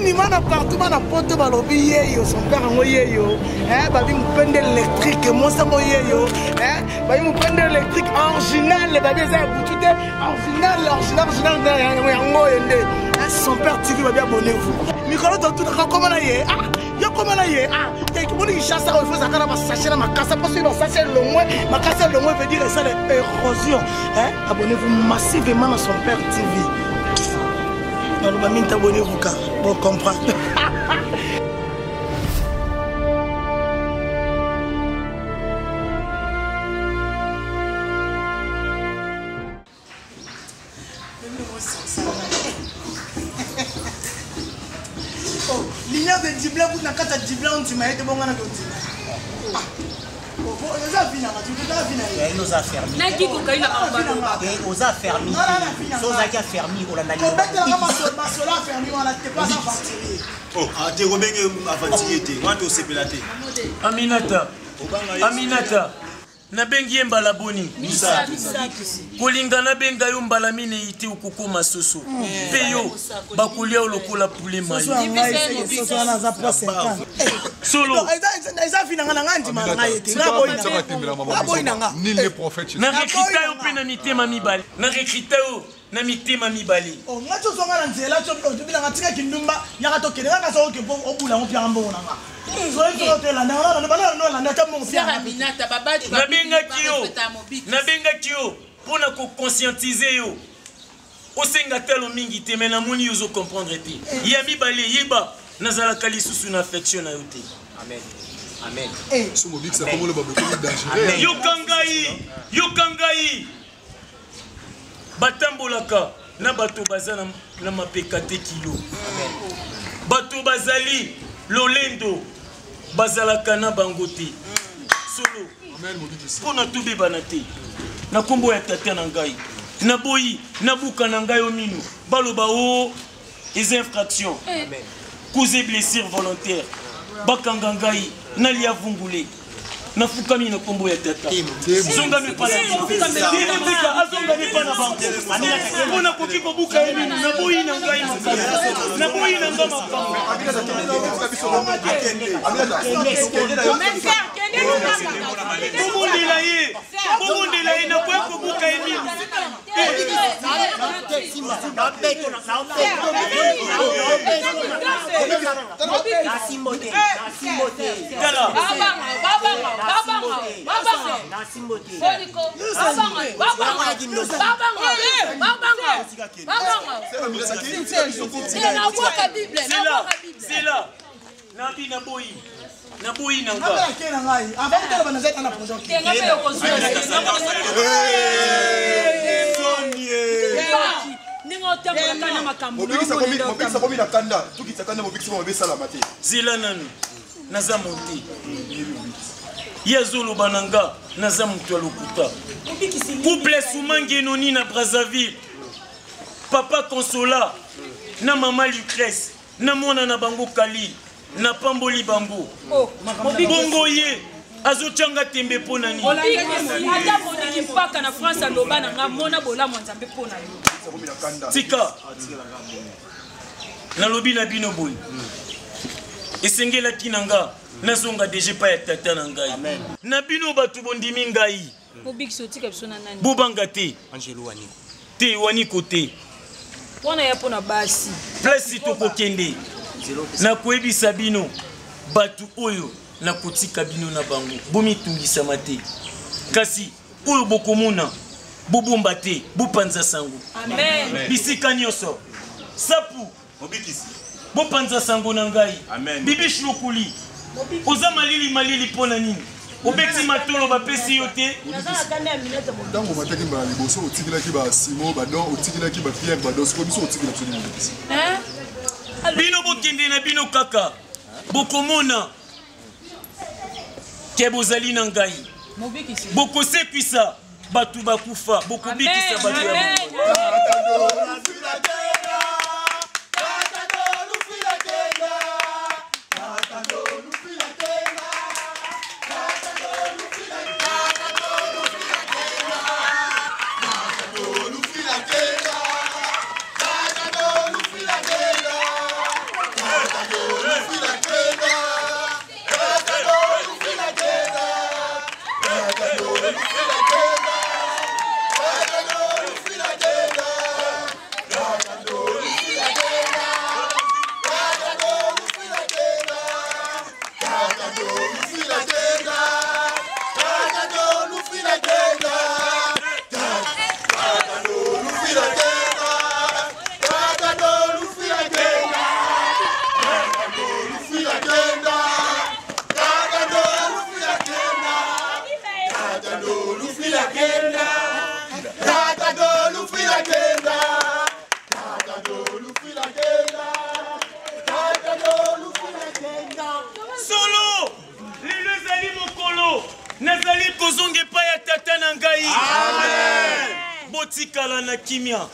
Nini bana partout bana poto balobi yeyo son père yango yeyo eh, babi mopende électrique mwasi yango yeyo eh, babi mopende électrique original babi eza ya butu te original original original yango oyo nde eh, son père tv babi abonnez-vous mikolo totunaka koma na ye ah, yo koma na ye ah, moni kinshasa oyo fo ezalaka na basashe na makasa mpo soki basashe elongwe makasa elongwe veut dire esala érosion eh, abonnez-vous massivement na son père tv naloba mingi abonnez-vous ka bo comprendre. Lumière de dibla kutu na kati ya dibla ondima ye te bonga na kondima oza vinanga oza vinanga oza fermi naki kokai na te oza fermi so ozalaki afermi olanda kobetelaka masolo afermi wana te pas aventurier te kobenge aventurier te wana tosepela te. Aminata, Aminata, nabengi ye mbala boni? Kolinga nabenga yo mbala minei te, okokoma soso mpe yo bakolia yo lokola poulet mayi. Soso wana aza po 50 Solo. Eza vi nanga na nga ndima na ngai ete nga boyi na nga. Nil n'est prophète. Na recruta yo mpe na mitema mibale, na recruta yo na mitema mibale. Nga ti ozonga na nzela ti obinanga tika kindumba yaka tokende nga kasa oke mpo obula yango mpianga mbongo na nga. Nabengaki yo, nabengaki yo mpo na koconscientize yo, osenga talo mingi te, me namoni yo ozocomprendre te. Ya mibale, yeba nazalaka lisusu na affection na yo te. Amen. Amen. So mobikisa komolo babokomi dangereux. Yoka ngai, yoka ngai, batambolaka na bato baza na, na mapeka te kilo. Bato bazali lolendo bazalaka na bango te. Solo. Amen mobikisi. Mpo na tobebana te na nkombo ya tata na ngai, naboyi nabuka na ngai yo mino baloba o eza infraction cause blessure volontaire, bakanga ngai nalia vungule. Nafukami na nkombo ya tata, zongami epa na bino, azongami epa na bango mpo nakoki kobuka ye mino. Naboyi na ngai makambo, naboyi na ngai makambo. Bobondela ye, bobondela ye, nakoya kobuka ye mino. Tala, zela nabi, naboyi, naboyi na nga. Ake na ngai avant kotala banazali na projet. Ndenge otambolaka na makambo. Mobikisa komi na kanda, tukitisa kanda mobikisa mabe esalama te. Zela nanu, naza monte ye azoloba na nga naza moto ya lokuta. Couple Sumangi Enoni na Brazzaville, papa Consola na mama Lucrèce na mwana na bango Kali, napamboli bango. Bongo ye azotyanga tembe mpo na nini? Ata Moniki mpaka na France aloba na nga mona bolamu ya Nzambe mpo na yo. Tika nalobi na bino boye, esengelaki na nga nazonga deja epai ya tata na ngai. Na bino bato bondimi ngai. Mobikisi otika biso na nani? Bobanga te. Angelo Waniko. Te, Waniko te. Wana ya mpo na basi. Place tokokende, nakoyebisa bino bato oyo nakotika bino na bango. Bomitungisama te, kasi oyo bokomona bobomba te, bopanza sango. Amen. Bisika nyonso sapu. Mobikisi. Bopanza sango na ngai. Amen. Bibish Lokuli, oza malili malili mpo na nini? Obeti matolo bapesi yo te. Ntango omataki mbala liboso, otikelaki basimo badon, otikelaki bapierre badon, sikoyo biso otikela biso nini mobikisi? Bino bokende na bino kaka, bokomona ke bozali na ngai. Mobikisi. Bokosekwisa bato bakufa, bokobikisa bato ya Amen. Botikala na kimia.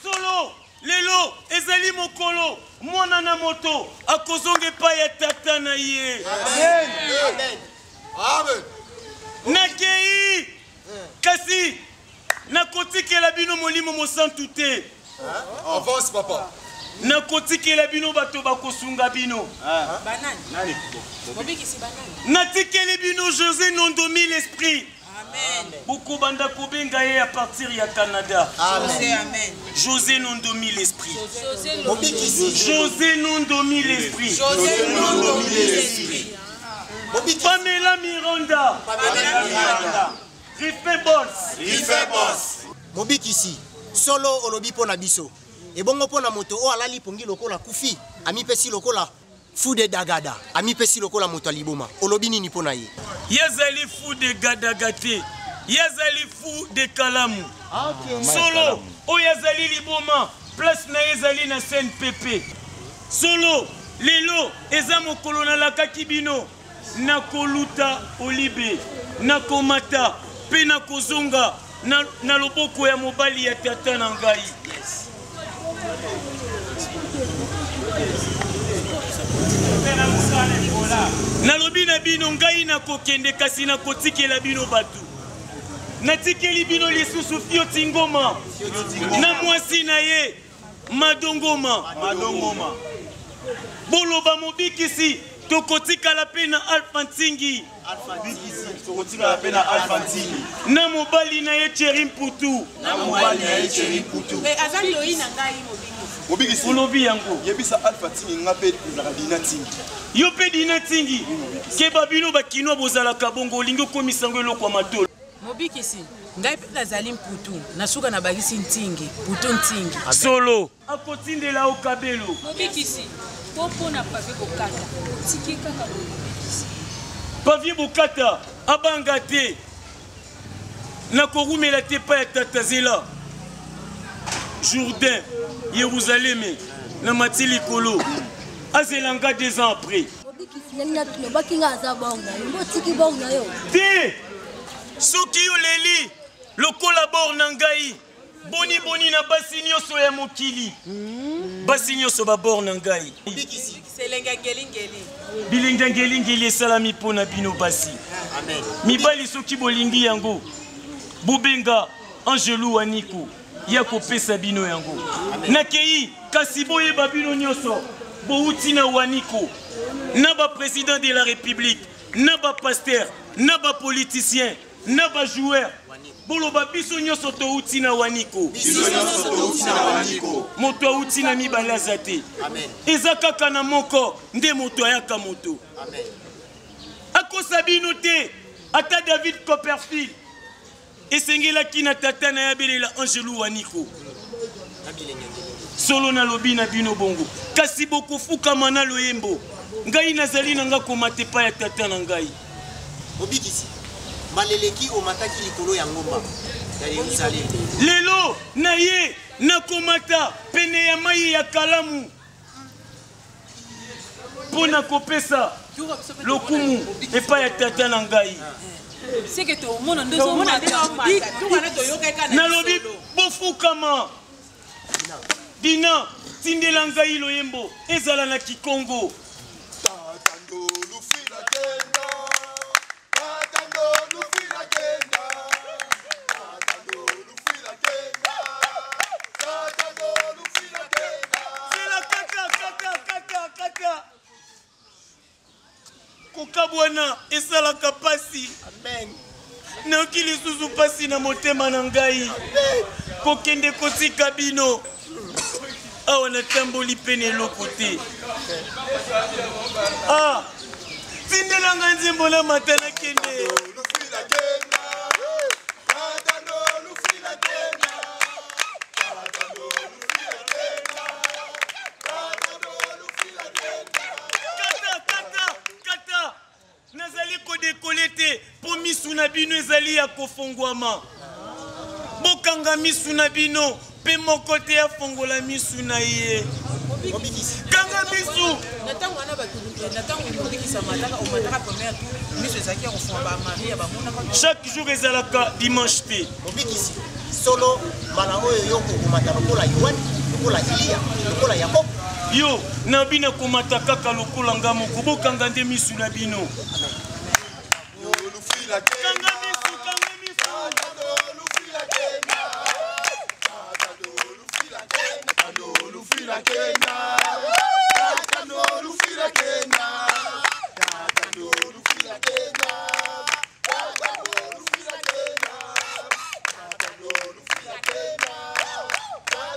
Solo lelo ezali mokolo mwana na moto akozonga epai ya tata na ye. Amen. Nakei kasi nakotikela bino molimo mosantu te. Avance papa. Nakotikela bino bato bakosunga bino. Banani? Mobikisi banani? Natikeli bino José Nondomi l'esprit. Amen. Bokobanda kobenga ye à partir ya Canada. José, amen. José Nondomi l'esprit. José Nondomi. José Nondomi l'esprit. José Nondomi l'esprit. Pamela Miranda. Pamela Miranda. Rife Boss. Rife Boss. Mobikisi solo olobi mpo na biso ebongo mpo na moto oyo alali pongi lokola kufi amipesi lokola fou de dagada amipesi lokola moto ya liboma olobi nini mpo na ye? Ye azali fou de gadaga te, ye azali fou de kalamu. Solo oyo azali liboma, place na ye ezali na CNPP. Solo lelo eza mokolo nalakaki bino nakoluta olibe, nakomata mpe nakozonga na, na loboko ya mobali ya tata na ngai. Nalobi na bino, ngai nakokende, kasi nakotikela bino bato. Natikeli bino lisusu Fioti Ngoma na mwasi na ye Madongoma. Madongoma. Boloba mobikisi, tokotikala mpe na Alpha Ntingi. Tokotikala mpe na Alpha Ntingi. Na mobali na ye Thierry Mputu. Na mobali na ye Thierry Mputu. Eh, aza ndoyi na ngai mobikisi. Mobikisi. Olobi yango. Yebisa Alpha Ntingi nga mpe ezalaka Dina Ntingi. Yo mpe Dina Ntingi. Keba bino bakinois bozalaka bongo, olingi okomisa yango eloko ya matolo. Mobikisi, ngai mpe nazali Mputu, na suka nabakisi Ntingi, Mputu Ntingi. Solo. Akotindela yo kabelo. Mobikisi, po mpo na Pavie Bokata, otiki ye kaka boye mobikisi. Pavie Bokata, abanga te. Nakorumela te epai ya tata zela. Jourdain, Yeruzaleme, namati likolo. Azela nga 2 ans après. Mobikisi, nani natuna, obaki nga aza bor na yo, mbo otiki bor na yo? Te! Soki oleli lokola bor na ngai, boni boni na basi nyonso ya mokili. Basi nyonso ba bor na ngai. Elengi ya ngelingeli. Bilengi ya ngelingeli esalami mpo na bino basi. Mibali soki bolingi yango, bobenga Angelu Waniko ya kopesa bino yango. Nakei kasi boyeba bino nyonso bouti na Waniko, na ba président de la République, na ba pasteur, na ba politicien. Na ba joueur boloba biso nyonso touti na waniko. Moto auti na mibale aza te, eza kaka na moko nde moto ayaka moto. Akosa bino te, ata David Copperfield esengelaki na tata na ye abelela Angelu Waniko. Solo nalobi na bino bongo, kasi bokofukama na loyembo. Ngai nazali na nga komata epai ya tata na ngai. Mobikisi, mbala eleki omataki likolo ya ngomba ya Yerusaleme. Lelo na ye nakomata pene ya mai ya kalamu mpo na kopesa lokumu epai ya tata na ngai. Nalobi bofukama. Dina, tindela ngai loyembo ezala na Kikongo. Zela kata kata kata kata. Kokabwana esalaka pasi. Amen. Nayoki lisusu pasi na motema na ngai. Kokende kotika bino. Awa natamboli mpe na eloko te. Ah, tindela ngai nzembo na mata nakende. Kata, kata, kata. Nazali kodekole te mpo misu na bino ezali ya kofongwama. Bokanga misu na bino mpe moko te afongola misu na ye. Kanga misu. Na ntango wana bato, na ntango mobikisi amataka, omataka première tour, miso ezalaki ya kofunga ba Maria bamonaka. Chaque jour ezalaka dimanche te. Mobikisi, solo mbala oyo yo okomata lokola Yoane, lokola Eliya, lokola Yakobo. Yo na bino komata kaka lokola nga moko, bokanga nde misu na bino. Kanga misu, kanga misu.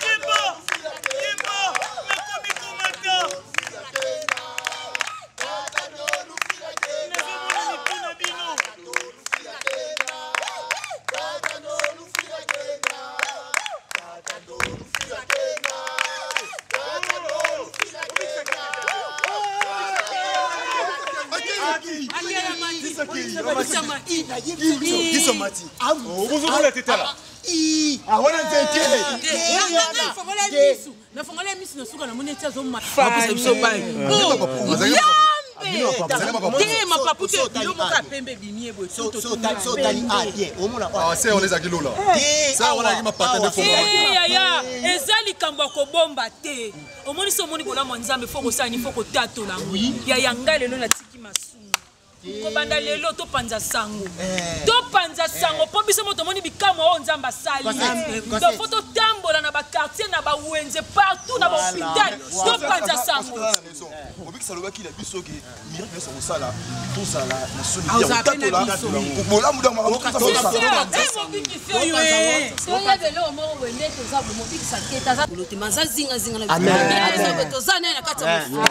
Yemba, yemba, nakomi komata. Nazomona mitu na bino. Ozokola te tala. Wana nzete. Nafongola misu na suka namoni eti azomata biso bai. Te mapapu te, bilo moko ya pembe ebimi ye boye. Se wana ezalaki lola. Se wana ezalaki mapata nde fonga. Yaya, eza likambo ya kobomba te. Omoni so omoni bolamu ya Nzambe, fo kosala ni fo kotatola yango. Yaya, ngai lelo natiki masumu. Kobanda lelo topanza sango, topanza sango mpo biso mo tomoni bikamwa oyo Nzambe asali. Donc fo totambola na baquartier, na bawenze, partout, na bahôpital, topanza sango. Mobikisi alobaki na biso ke miracle nyonso kosala, tozala na soni ya kotatola bolamu. Mobikisi oyo toyeba eloko moko boye nde toza boye. Mobikisi aketa aza bolotema, aza zingazinga na biso, toza naye na kati ya mosu.